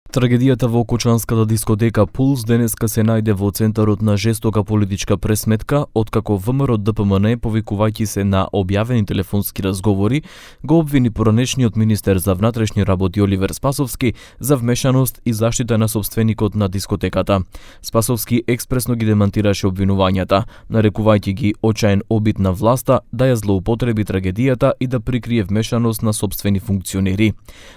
Трагедијата во кочанската дискотека Пулс денеска се најде во центарот на жестока политичка пресметка, откако ВМРО ДПМН, повикувајќи се на објавени телефонски разговори, го обвини поранешниот министер за внатрешни работи Оливер Спасовски за вмешаност и заштита на сопственикот на дискотеката. Спасовски експресно ги демантираше обвинувањата, нарекувајќи ги очаен обид на власта да ја злоупотреби трагедијата и да прикрие вмешаност на сопствени функционери.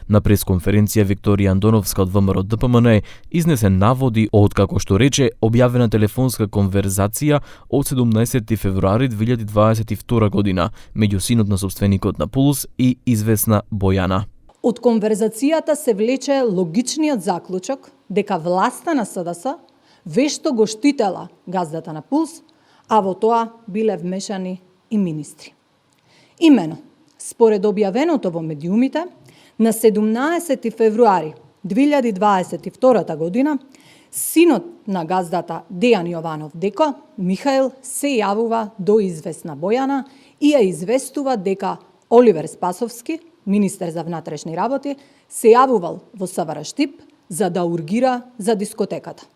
На пресконференција Викторија Андоновска од ВМРО ДПМН изнесе наводи откако што рече објавена телефонска конверзација од 17 февруари 2022 година меѓу синот на сопственикот на Пулс и известна Бојана. Од конверзацијата се влече логичниот заклучок дека власта на СДС вешто го штитела газдата на Пулс, а во тоа биле вмешани и министри. Имено, според објавеното во медиумите, на 17 февруари 2022 година, синот на газдата Дејан Јованов Деко, Михаил, се јавува до известна Бојана и ја известува дека Оливер Спасовски, министер за внатрешни работи, се јавувал во СВР Штип за да ургира за дискотеката.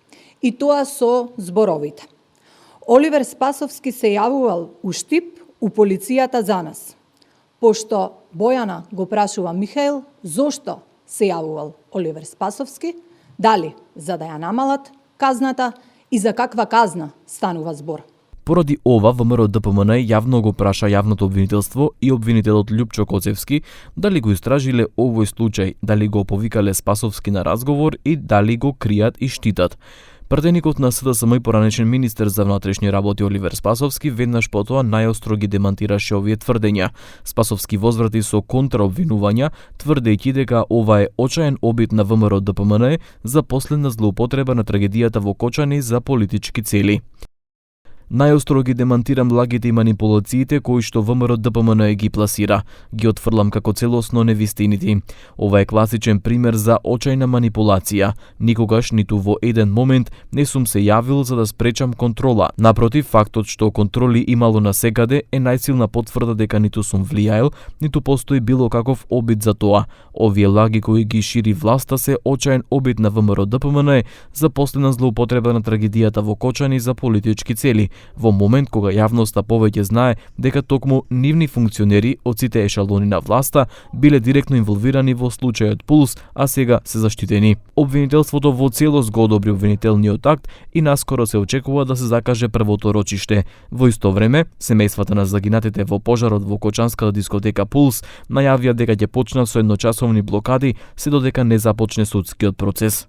И тоа со зборовите: Оливер Спасовски се јавувал у Штип, у полицијата за нас. Пошто Бојана го прашува Михаил зошто се јавувал Оливер Спасовски, дали за да ја намалат казната и за каква казна станува збор. Поради ова, ВМРО ДПМН јавно го праша јавното обвинителство и обвинителот Љупчо Коцевски дали го истражиле овој случај, дали го повикале Спасовски на разговор и дали го кријат и штитат. Пратеникот на СДСМ и поранешен министер за внатрешни работи Оливер Спасовски веднаш потоа најостро ги демантираше овие тврдења. Спасовски возврати со контраобвинувања, тврдејќи дека ова е очаен обид на ВМРО ДПМН за последна злоупотреба на трагедијата во Кочани за политички цели. Најостро ги демантирам лагите и манипулациите кои што ВМРО ДПМН ги пласира. Ги отфрлам како целосно невистините. Ова е класичен пример за очајна манипулација. Никогаш ниту во еден момент не сум се јавил за да спречам контрола. Напротив, фактот што контроли имало насекаде е најсилна потврда дека ниту сум влијаел, ниту постои било каков обид за тоа. Овие лаги кои ги шири власта се очаен обид на ВМРО ДПМН за последна злоупотреба на трагедијата во Кочани за политички цели, во момент кога јавноста повеќе знае дека токму нивни функционери од сите ешалони на власта биле директно инволвирани во случајот Пулс, а сега се заштитени. Обвинителството во целост го одобри обвинителниот акт и наскоро се очекува да се закаже првото рочиште. Во исто време, семејствата на загинатите во пожарот во кочанската дискотека Пулс најавија дека ќе почнат со едночасовни блокади се додека не започне судскиот процес.